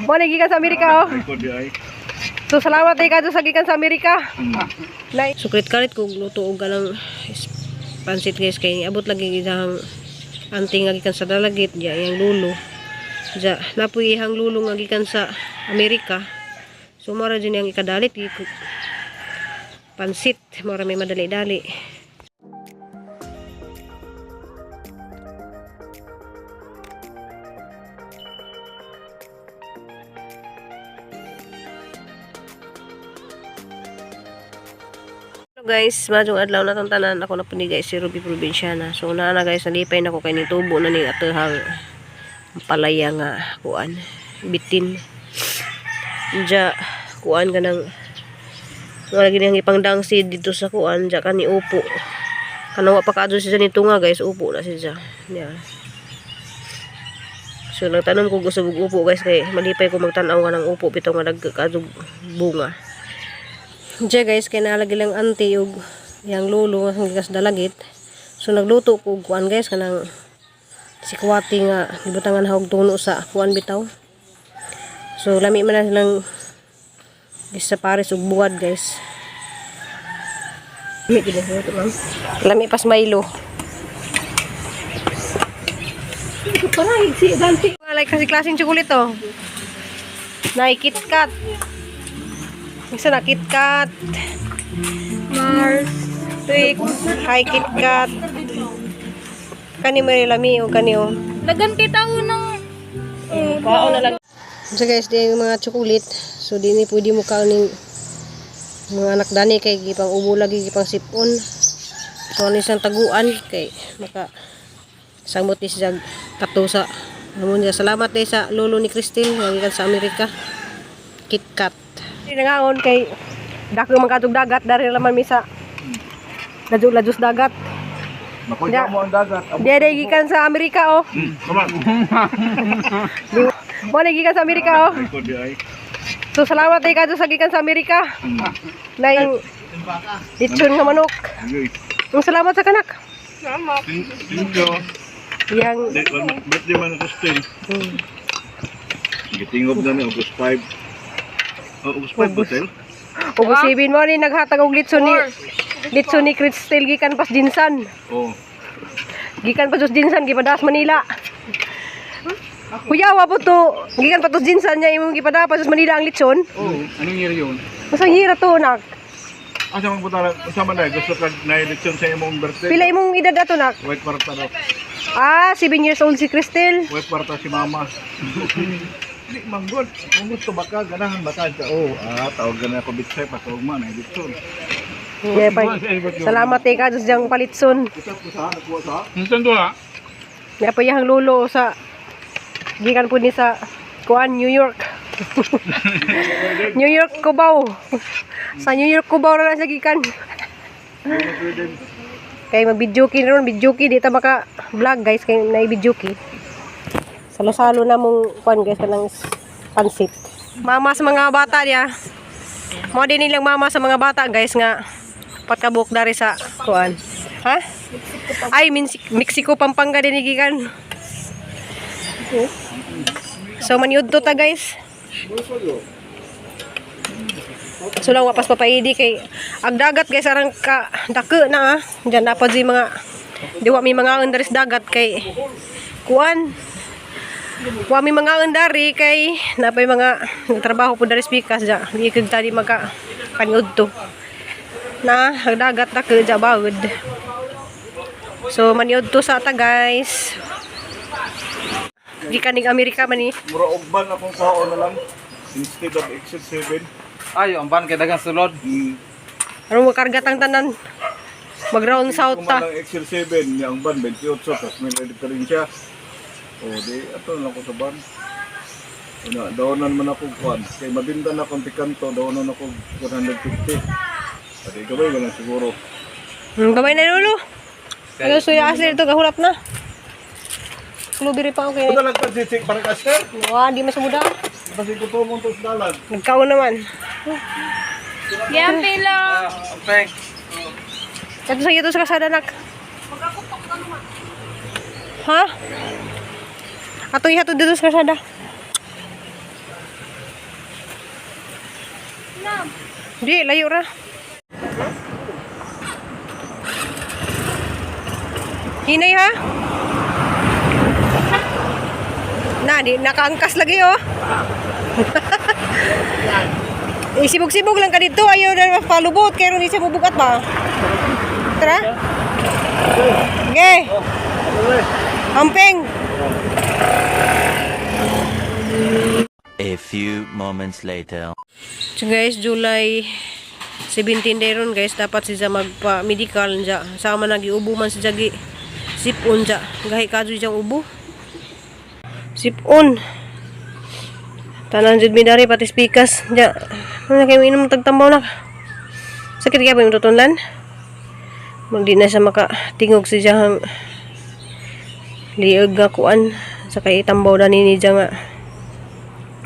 Mo ni gikan sa Amerika oh. Record di ay. So salamat kay kadto sa gikan sa Amerika. Nay. Sukrit kalit kog luto og ganang pansit guys, kay abot lagi isang auntie nga gikan sa Dalagit, diya iyang lulo. Diya napoy ihang lulo nga gikan sa Amerika. So mara jud niyang ikadalit pansit, mara may madali-dali. Hello guys, maayong adlaw na tong tanan. Ako na po ni guys si Ruby Provinciana. So naa na guys, nalipay na ko kay nitubo na ning atohang palaya nga kuan bitin. Diya kuan kanang wala gini ang ipangdangsi dito sa kuan, diya kani upo. Kanawa pa kaadto siya nito nga guys, upo na siya. Yeah. So nagtanom ko gusto og upo guys kay malipay ko magtan-aw ka ng upo bitaw nga nagkaadto bunga. Diya guys, kay naalagi lang auntie ug yang lolo nga gikas Dalagit. So nagluto ko og kuan guys, kanang sikwati nga gibutangan hawg tuno sa kuan bitaw. So lami man na silang sa pares ug buwad guys. Lami gid luto, ma'am. Lami pas Milo. Like kasi klaseng chocolate oh. Nay KitKat. Isa na KitKat. Mars. Twix. Hi KitKat. Kani mo lami o kani oh. Dagan kay tao ng Kaon na lang. So guys, di yung mga chocolate. So di ni pwede mo kaon mga anak dani kay gipang ubo lagi, gipang sipon. So ano isang taguan kay maka samot ni siya tato sa amo niya. Salamat day sa lolo ni Christine nga gikan sa Amerika. KitKat. Di nangaon kay dako man kadtog dagat dari laman mi sa ladyo-ladyo sa dagat. Nakuha mo ang dagat. Di day gikan sa Amerika oh. Come on. Mo ni gikan sa Amerika oh. Record di ay. So salamat kay kadto sa gikan sa Amerika. Na yung lechon nga manok. Sige. Ang salamat sa kanak. Thank you. Yang Birthday man ako still. Gitingob na ni August 5. Oh, August 5 hotel. Ug sibin mo ni naghatag og litson ni Cristel gikan pas Jinsan. Oh. Gikan pa sa Jinsan gipadas Manila. Kuya, wa po to. Gikan pa to Jinsan niya imong gipada pa sa Manila ang litson. Oh, Anong year yun? Mas ang hira to nak. Asa man puta unsa man dai gusto kag na eleksyon sa imong birthday. Pila imong edad ato nak? White kwarta daw. Ah, 7 years old si Cristel. White kwarta si mama. Di manggod. Kung gusto ba ka ganahan ba ka? Oh, tawag na ako bitsay patawag man ay eleksyon. Yeah, pa. Salamat eh ka diyang palitson. Usap ko sa nakuha sa. Minsan doon ah. Nga pa iyang lolo sa gikan po ni sa kuan New York. New York Cubao. Sa New York Cubao na lang siya gikan. Kay mag-videoke na ron, videoke di ta maka vlog guys kay na videoke. Salo-salo na mong kuan guys kanang pansit. Mama sa mga bata niya. Mo din nilang mama sa mga bata guys nga patkabuk dari sa kuan. Ha? Ay, Mexico, Pampanga din gikan. So maniudto ta guys. So lang wapas papaidi kay ag dagat guys arang ka dako na ah. Diyan dapat di mga diwa mi mga dari sa dagat kay kuan. Wa mi mga dari kay napay mga trabaho po dari spikas ja. Di kag tadi maka paniudto. Na ag dagat dako ja bawod. So maniudto sa ta guys. Gikan ning Amerika man ni. Mura og ban akong kaon na lang instead of exit 7. Ay, ang ban kay dagang sulod. Aron makarga tang tanan. Mag round south Kung ta. man ang Excel 7 niya ang ban 28 tapos may diferensya. O di ato na lang ko sa ban. Una, daonan man ako kuan. Kay mabinta na akong pikanto, daonan ako 150. Adi gabay na lang siguro. Gamay na lulo. Ano suya asir ito gahulap na. Blueberry pa okay. Kuda lang pansisig para ka sir. Wah, di masumuda. Kasi ko to mong tos dalag. Nagkaon naman. Yan pila. Ah, ang Ito sa ito sa kasada nak. Ha? Ato ihato dito sa kasada. Di, layo ra. Hinay ha? Na, di, nakaangkas lagi oh. Eh, sibog-sibog lang ka dito. Ayaw na palubot. Kaya rin siya mubugat ba? Tara. Okay. Amping. A few moments later. So guys, July 17 day ron guys, dapat siya magpa-medical niya. Sama nagiubo man si Jagi. Sipon siya. Gahi kadyo siyang ubo. Sipon. Tanan jud mi dari pati spikas. Diya. Ano kayo inom tagtambaw na. Sakit kaya pa yung tutunlan? Magdi na siya makatingog si Jahang liog nga kuan sa kay itambaw na ni niya nga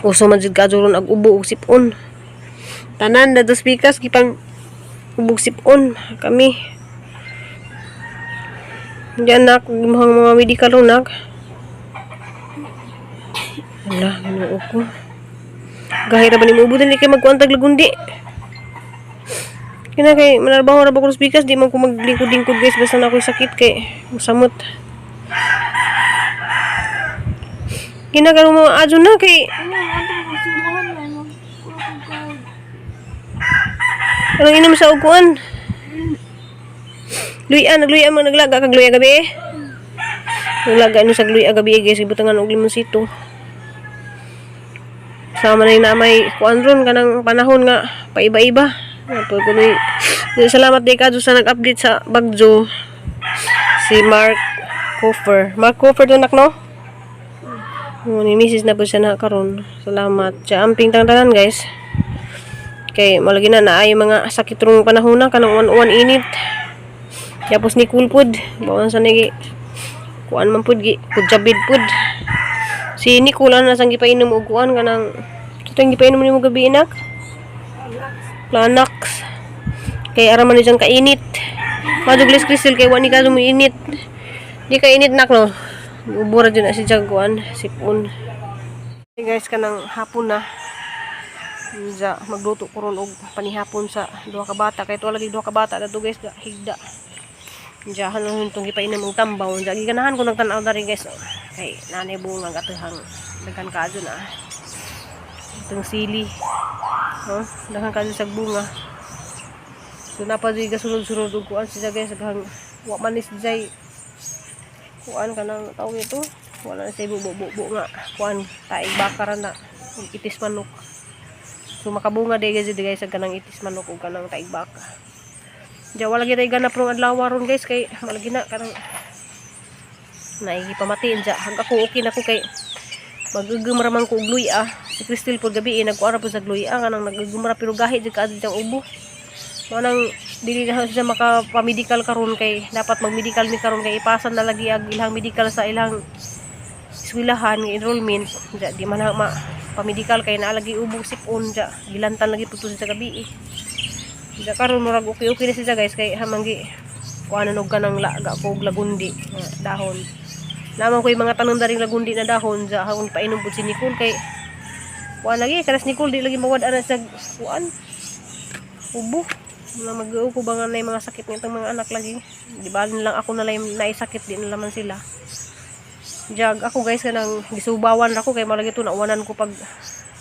uso man jud kadyo ron ag ubo ug sipon. Tanan na dos pikas gipang ubog sipon kami. Diyan nak, mga mga medical ron nak. Wala, ginoo ko. Gahira ba ni mo ubo dili kay magkuantag lagundi. Kina kay manarbaho ra ba ko sa pikas, di man ko maglingkod-lingkod guys basta na ako'y sakit kay masamot. Kina karon mga adyo na kay anong inom sa uguan? Luyan, nagluyan mo, naglaga kag luya gabi eh. Naglaga ano sa luya gabi eh, guys, ibutangan og limonsito. Sama na yung na may kuan ron kanang panahon nga paiba-iba. Napag kunoy. Salamat day kadto sa nag-update sa Bagyo. Si Mark Cooper. Mark Cooper to nak no? Oh, ni misis na po siya na karon. Salamat. Siya amping tangtanan guys. Kay malagi na naay mga sakit rong panahon na kanang uwan-uwan init. Tapos ni cool pod, bawan sa nigi kuan man pod gi kujabid pod. Si Nicole ana sang gipainom og kuan kanang tutong gipainom nimo gabi inak. Lanax. Kay ara man ni siyang kainit. Maduglis Crystal kay wa ni kaso mo init. Di ka init nak no. Ubo ra jud na si Jaguan, sipon. Hey guys, kanang hapon na. Unsa magluto ko ron og panihapon sa duha ka bata kay tuwa lagi duha ka bata dato guys ga higda. Unsa hanon tong gipainom og tambaw unsa giganahan ko nagtan-aw dari guys. Oh. Kay nanay bunga gatuhang daghan kaadyo na. Itong sili. No? Daghan kaadyo sa bunga. So napa jud gasunod-sunod og kuan siya guys daghang wa man ni siya kuan kanang tawag ito. Wala na siya bubo-bubo nga kuan taig bakara na ug itis manok. So makabunga day guys guys sa kanang itis manok ug kanang taig baka. Diya wala gyud ay ganap rong adlaw ron guys kay malagi na kanang naigi pamati diya. Hag ako okay na ko kay magugum ra man ko og luya. Si Crystal pod gabi eh, nagkuan ra pod sa luya kanang nagugum ra pero gahi jud kaadto diyang ubo. Mao nang dili na siya makapamedical karon kay dapat magmedical mi karon kay ipasan na lagi ang ilang medical sa ilang eskwelahan nga enrollment. Diya di man na ma pamedical kay naa lagi ubog sipon diya gilantan lagi pud to siya sa gabi eh. Diya karon murag okay okay na siya guys kay hamang gi kuan og kanang laga ko og lagundi nga dahon. Naman ko yung mga tanom daring lagundi na dahon diya akong painom pud si Nicole kay kuan lagi karas Nicole di lagi mawad ana sa kuan ubo. Mga mag-uo ko ba nga na yung mga sakit nitong mga anak lagi. Di ba lang ako na lang yung naisakit, di na laman sila. Jag ako guys kanang gisubawan ako kay malagi to nauwanan ko pag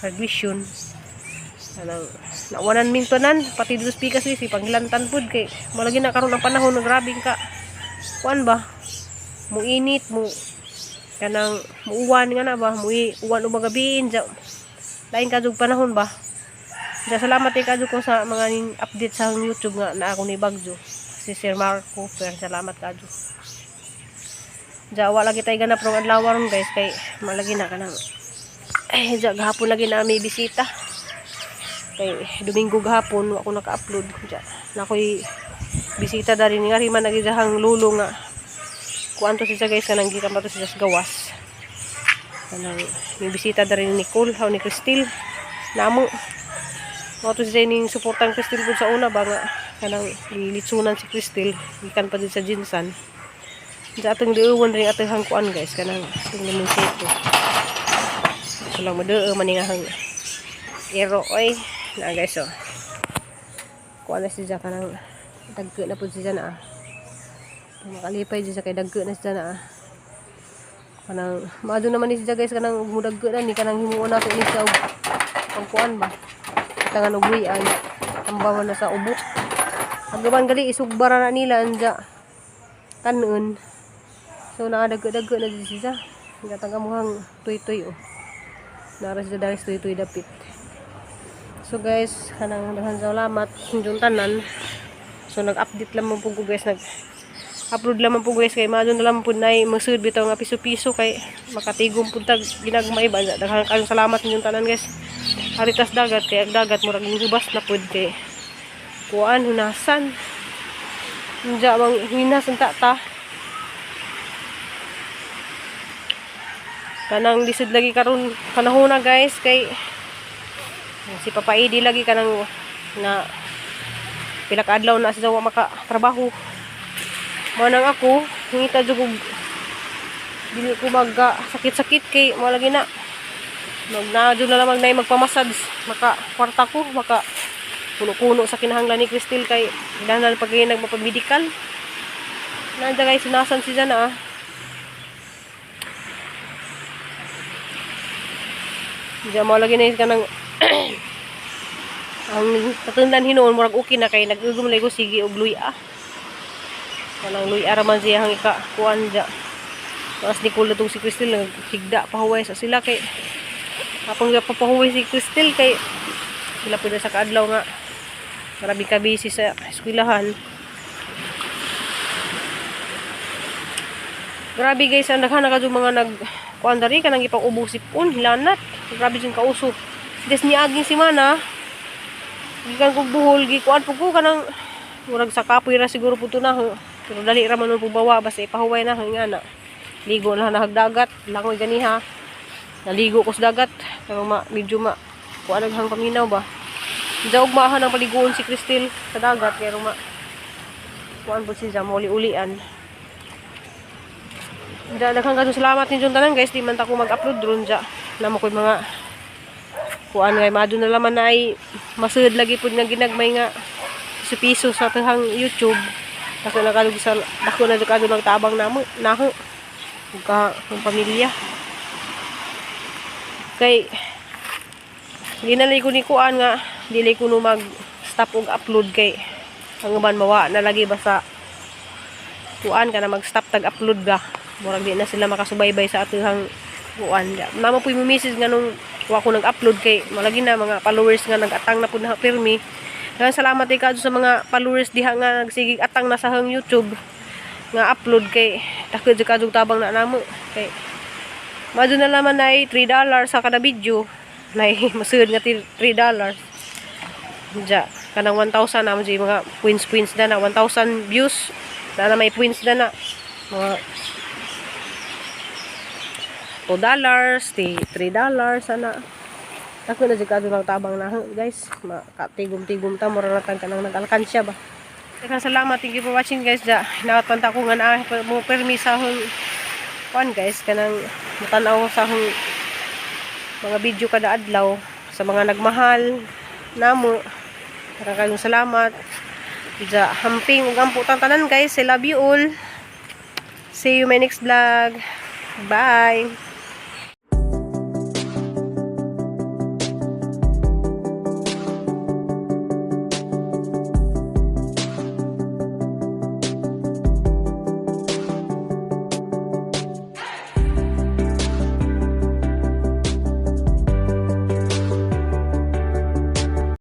graduation. Kanang nauwanan min tanan pati dito speakers si panglantan pud kay malagi na karon ang panahon ng grabe ka. Kuan ba? Muinit mo kanang muuwan nga na ba mui uwan ug gabi ja. Lain ka jug panahon ba? Ja, salamat kay kadyo ko sa mga ning update sa YouTube nga na ako ni Bagyo. Si Sir Mark Cooper, salamat kadyo. Ja, wala kita ganap rong adlaw ron guys kay malagi na kanang eh ja gahapon lagi na may bisita. Kay Domingo gahapon wa ko naka-upload. Ja, na ako'y bisita dari ni ngari man nagidahang lulo nga kuan to siya guys kanang gikan pa to siya sa gawas. Kanang may bisita dari ni Nicole, haw ni Christine. Namo. Mao to siya ning suportang Christine pud sa una ba nga kanang gilitsunan si Christine gikan pa din sa Jinsan. Sa atong duon ring atong hangkuan guys kanang atong limonsito. So lang madoo man nga hang ero oy na guys oh. Kuha na siya kanang dagko na pud siya na. Makalipay siya kay dagko na siya na. Kanang maadto naman ni siya, guys, kanang mudagko na ni kanang himuon nato ni siya og pangkuan ba. Tangan og luyan. Tambawan na sa ubo. Agaban gali isugbara na nila anja kanon. So naadagko-dagko na jud siya. Gatang amuhang tuy-tuy oh. Nara siya dali sa tuy-tuy dapit. So guys, kanang daghan salamat inyong tanan. So nag-update lamang po ko, guys, nag upload lamang po, guys, kay maadto na lamang po nay masud bitaw nga piso-piso kay makatigom pud tag ginagmay ba. Daghan kayong salamat inyong tanan, guys. Aritas dagat kay ag dagat murag hubas na pud kay kuan hunasan. Unja bang hinas ang ta. Kanang lisod lagi karon panahona, guys, kay si Papa Edi lagi kanang na pila ka adlaw na siya wa makatrabaho. Mao nang ako ngita jud og dili ko magga sakit-sakit kay mo lagi na mag na jud na lamang nay magpamassage maka kwarta ko maka kuno-kuno sa kinahanglan ni Cristel kay kinahanglan pag nagmapag-medical. Nandiyan, guys, sinasan siya na ah. Diyan mo lagi na yung kanang ang katundan hinuon murag okay na kay nag-ugom lay ko sige og luya. Kanang luya ra man siya hang ika kuan dya. Tapos ni kulo tong si Cristel naghigda pahuway sa sila kay apang papahuway si Cristel kay sila pud sa kaadlaw nga grabe ka busy sa eskwelahan. Grabe, guys, ang daghan na kadto mga nag kuan dari kanang ipang-ubo sipon, hilanat. Grabe jud kauso. Des niaging semana, gikan kog Bohol, gikuan pud ko kanang murag sa kapoy ra siguro pud to na. Ho. Pero dali ra man pud bawa basta ipahuway na nga na. Ligo na nahag dagat, langoy ganiha. Naligo ko sa dagat, pero ma medyo ma kuan naghang paminaw ba. Diya ugmahan ang paliguon si Cristel sa dagat pero ma kuan pud siya mauli-ulian. Diya, daghang kaso salamat ninyo tanan, guys. Di man ta ko mag-upload ron diya. Namo ko'y mga kuan ngay maadto na laman na ay masud lagi pud nga ginagmay nga piso-piso sa tuhang YouTube. Dako na kalug sa dako na jud kadto nagtabang namo naho ug ka ang pamilya. Kay ginalay ko ni kuan nga dili ko no mag stop og upload kay ang uban mawa na lagi basta kuan ka na mag-stop tag upload ba. Murag di na sila makasubaybay sa atuhang kuan. Mama po yung message nga nung wa ko nag-upload kay malagi na mga followers nga nag-atang na po na pirmi. Daghang salamat kay kadto sa mga followers diha nga nagsigig atang na sa hang YouTube nga upload kay dako jud kadtong tabang na namo kay maadto na laman ay $3 sa kada video nay masud nga $3 diya kanang 1,000 na mo mga points points na na 1,000 views na na may points na na mga $2, $3 ana. Dako na jud kadto lang tabang na, guys. Makatigom-tigom ta mura na tang kanang nag-alkansya ba. Daghang salamat, thank you for watching, guys. Da hinawat pa ko nga naa mo permi sa akong kuan, guys, kanang mutanaw sa akong mga video kada adlaw sa mga nagmahal namo. Daghang kayong salamat. Ja, hamping ug ampo tang tanan, guys. I love you all. See you my next vlog. Bye.